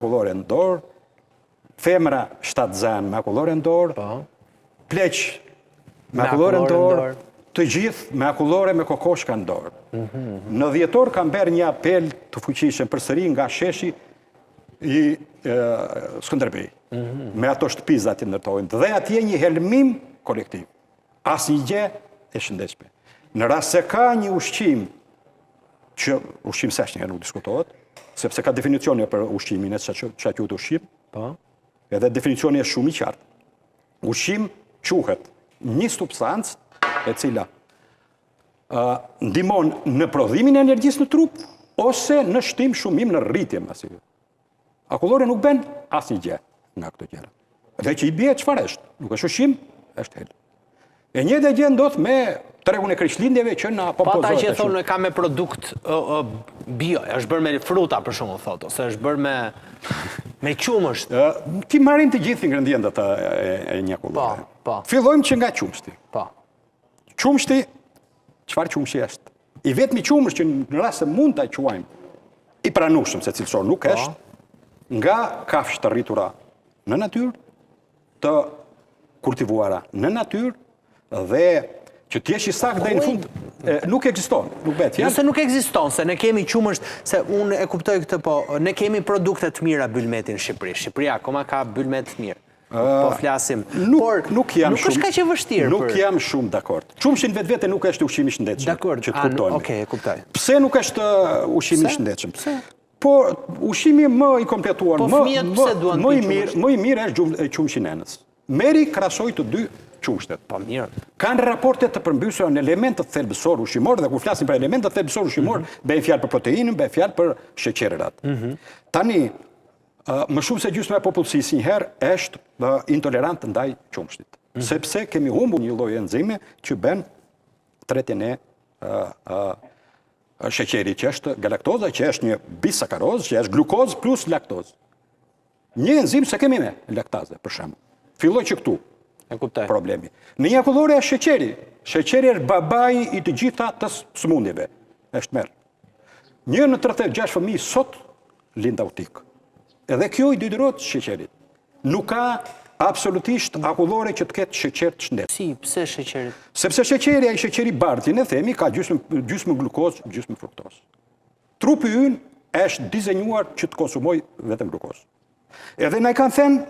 Akullore në dorë, femra shtatzënë me akullore në dorë, po. pleq me akullore në dorë, të gjithë me akullore me kokoshka në dorë. Mhm, mhm. Në dhjetor kam bërë një apel të fuqishëm përsëri nga sheshi i Skënderbej, mhm. me ato shtëpizat që ndërtojnë, dhe atje një helmim kolektiv. Asnjë gjë e shëndetshme. Në rast se ka një ushqim që ushqim s'është një nuk diskutohet, sepse ka definicione për ushqimin e ça quhet ushqim. Po. Edhe definicioni është shumë i qartë. Ushqim quhet një substancë e cila uh, ndihmon në prodhimin e energjisë në trup ose në shtim shumim në rritje masive. Akullore nuk bën asnjë gjë nga këto gjëra. Dhe që i bie çfarë është? Nuk është ushqim, është helm. E njëjta gjë ndodh me tregun e Krishtlindjeve që na po ata që thonë ka me produkt bio, është bërë me fruta për shembull thotë, ose është bërë me me qumësht. T'i marrim të gjithë ingredientët e, e një akullore. Po, po. Fillojmë që nga qumështi. Po. Qumështi, çfarë qumështi është? I vetmi qumësht që në rast se mund ta quajmë i pranueshëm se cilësor nuk po. është, nga kafshë të rritura në natyrë, të kultivuara në natyrë dhe që të jesh i saktë deri në fund nuk ekziston, nuk bëhet fjalë. Nëse nuk ekziston, se ne kemi qumësht, se unë e kuptoj këtë, po ne kemi produkte të mira bylmeti në Shqipëri. Shqipëria akoma ka bylmet të mirë. Po flasim. Nuk, Por, nuk jam nuk është kaq e vështirë. Nuk jam shumë dakord. Qumështi në vetvete nuk është ushqim i shëndetshëm. Dakord, që të kuptojmë. Okej, e kuptoj. Pse nuk është ushqim i shëndetshëm? Pse? Po ushqimi më i kompletuar, po, më më më i mirë, më i mirë është qumështi i nënës. Merri krahasoji të dy qumështet. Po mirë. Kanë raporte të përmbysura në elementët thelbësorë ushqimorë dhe kur flasim për elementët thelbësorë ushqimorë, mm -hmm. bëjmë fjalë për proteinën, bëjmë fjalë për sheqerat. Mm -hmm. Tani, më shumë se gjysma e popullsisë një herë është intolerant ndaj qumështit. Mm -hmm. Sepse kemi humbur një lloj enzime që bën tretjen e sheqerit që është galaktoza, që është një bisakarozë, që është glukozë plus laktozë. Një enzimë s'e kemi ne, laktaze, për shembull. Filloi që këtu. E kuptoj. Problemi. Në një akullore është sheqeri. Sheqeri është babai i të gjitha të sëmundjeve. Është tmerr. Një në 36 fëmijë sot lind autik. Edhe kjo i detyrohet sheqerit. Nuk ka absolutisht akullore që të ketë sheqer të shëndetshëm. Si, pse sheqerit? Sepse sheqeri, ai sheqeri i bardhë, që ne themi, ka gjysmë, gjysmë glukozë, gjysmë fruktozë. Trupi ynë është dizenjuar që të konsumojë vetëm glukozë. Edhe na i kanë thënë,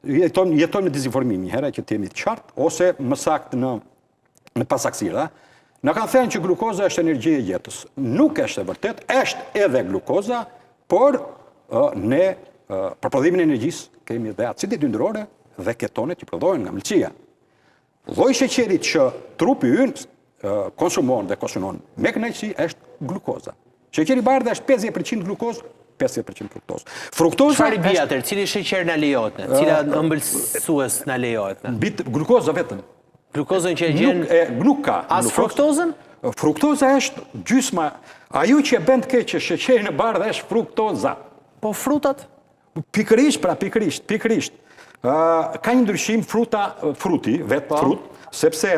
jetojmë, jetojmë në dezinformim një herë që të jemi të qartë, ose më saktë në në pasaktësira, na kanë thënë që glukoza është energji e jetës. Nuk është e vërtetë, është edhe glukoza, por ne për prodhimin e energjisë kemi dhe acidet yndyrore dhe ketonet që prodhohen nga mëlçia. Lloji i sheqerit që trupi ynë konsumon dhe konsumon me kënaqësi është glukoza. Sheqeri i bardhë është 50% glukozë, 50% fruktozë. Fruktoza Çfarë i bie atëherë? Cili sheqer na lejohet ne? Cila ëmbëlsues na lejohet ne? Mbi glukoza vetëm. Glukozën që e gjen nuk, e, nuk ka. As fruktozën? Fruktoza është gjysma, ajo që e bën të keqe sheqerin e bardhë është fruktoza. Po frutat? Pikërisht, pra pikërisht, pikërisht. Ë ka një ndryshim fruta, fruti, vetë po. frut, sepse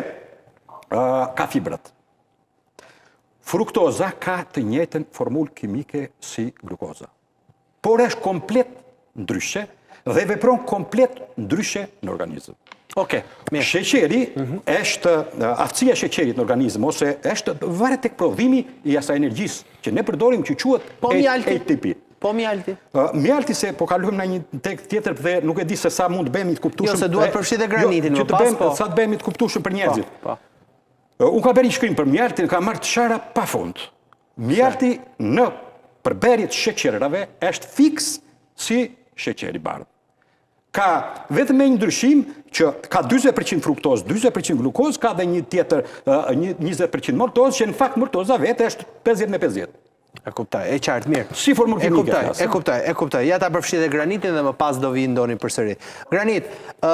ë ka fibrat. Fruktoza ka të njëjtën formulë kimike si glukoza. Por është komplet ndryshe dhe vepron komplet ndryshe në organizëm. Okej, mirë. Sheqeri mm -hmm. është aftësia e sheqerit në organizëm ose është varet tek prodhimi i asaj energjisë që ne përdorim që quhet po mjalti. ATP. Po mjalti. Uh, mjalti se po kalojmë në një tek tjetër dhe nuk e di se sa mund të bëhemi të kuptueshëm. Jo, se dua të përfshij dhe jo, granitin, jo, më pas po. Sa të bëhemi të kuptueshëm për njerëzit. Po. po. Unë kam bërë një shkrim për mjaltin, kam marrë të shara pa fund. Mjalti në përbërje të sheqerave është fiks si sheqeri i bardhë. Ka vetëm me një ndryshim që ka 40% fruktozë, 40% glukozë, ka dhe një tjetër një 20% maltozë, që në fakt maltoza vetë është 50 me 50. E kuptoj, e qartë, mirë. Si formulë kimike. E kuptoj, e kuptoj, e kuptoj. Ja ta përfshij dhe granitin dhe më pas do vi Ndoni përsëri. Granit, ë.